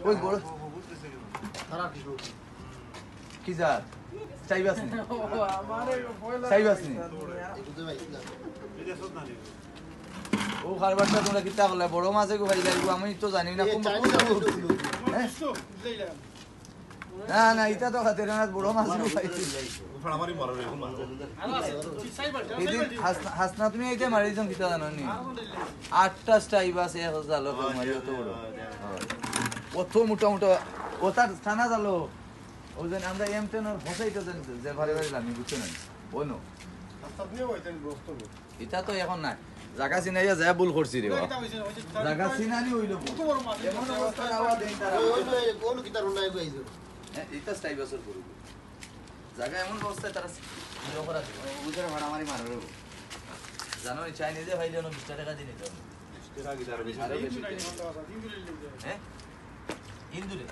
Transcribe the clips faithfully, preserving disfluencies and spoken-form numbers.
ওই বড়। কি জাত? চাইবাস নি? চাইবাস নি? ও কারবারটা তোমরা কিতা করলে? বড় মাছ এগু পাইলা, এগু আমি তো জানি না। কোন, কোন মাছ? হ্যাঁ? না, না, ইটা তো খাতে না, বড় মাছ এগু পাইছি। ফাড়ামারি মারো রে, এখন মারো। এদিন হাসনা, হাসনা তুমি এইটা মারি দিছো কিতা জানো নি? আটটা চাইবাস এক জালো কেউ মারি, অত বড়। অত মোটা মোটা, ও তার থানা জালো। ও যেন আমরা এম টেন ওর ফসাইতে যেন যে বারে বারে লামি, বুঝছো না? ও নো। ইটা তো এখন না। জাগা চিনাইয়া যায় ভুল করছি রে বা। জাগা চিনানি অইলো ভুল। এমন অবস্থা না অওয়া দেন তারা। ওই, ওই, ওই, কোন কিতার উন্নয়ন হয়ে যাবে? হ্যাঁ, ইটা চাইবাসর গরু। জাগা এমন অবস্থায় তারা ইয়ে করা ছিল। ও, বুঝে ফাড়ামারি মারো রে বা। জানো নি, চাইনিজে ভাই যেন বিশ টাকা দিয়ে নিতে হবে। বিশ টাকা কি তার বেশি? আরো বেশি। হ্যাঁ? ইন্দুরে।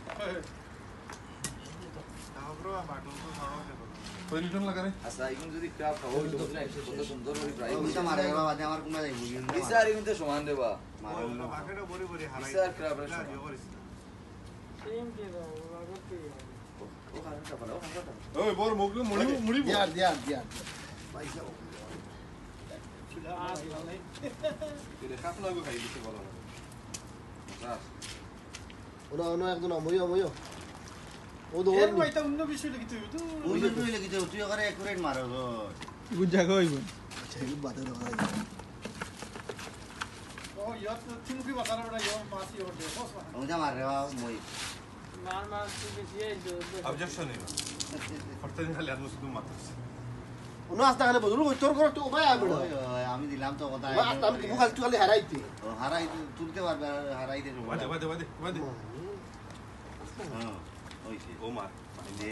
ওই রিটার্ন লাগা রে। আচ্ছা, এখন যদি ক্রাব খাওয়া হইতো, বুঝলে, কত সুন্দর করে ফ্রাই ওই তো মারে বাবা, দে আমার কুমড়া যাইবো, ইন্দুরে মারে। বিচার কিন্তু সমান রে বা। মারো না। বাকেটে বড়ি বড়ি হারাই। বিচার ক্রাবের সমান। ইয়ে করিস না। সেম কি দাও, লাগতে। ও, ও কারণটা বলো, ও কারণটা বলো। ওই বড় মুখ মুড়ি, মুড়ি। দিয়ার, দিয়ার, দিয়ার। পয়সা। এটা খাপ লাগবে খাই দিতে বলো না। বাস। ওনা, ওনা একজন অময়, অময়। ও তো এর ওর ভাই, এটা অন্য বিষয় লিখিতে হইবে তো। অন্য বিষয় লিখিতে হইবে, তুই ওখানে অ্যাকুরেট মারো গো। ইগুন জাগা অইবো। আচ্ছা, ইগুন বাদে দেখা যাইবো। ও, ইয়ার তো তিন কি বাজার ওটা, ইয়ার মাছ, ইয়ার দে, বস না। ওটা মার রে বাবা, মই। মার, মার, তুই বেশি এই যে, অবজেকশন নেই। ফরতে দিন খালি আদমু শুধু মাত্র। ওনা আস্তা খালি বদল কই, তোর ঘর তো উপায় আইবো না। ওই, ওই, আমি দিলাম তো কথা। ওনা আস্তা আমি তুমি খালি, তুই খালি হারাইতে। ও, হারাই তো তুলতে পারবে, আর হারাই দে। বাদে, বাদে, বাদে, বাদে। হ্যাঁ, ওই যে। ও মার। দে।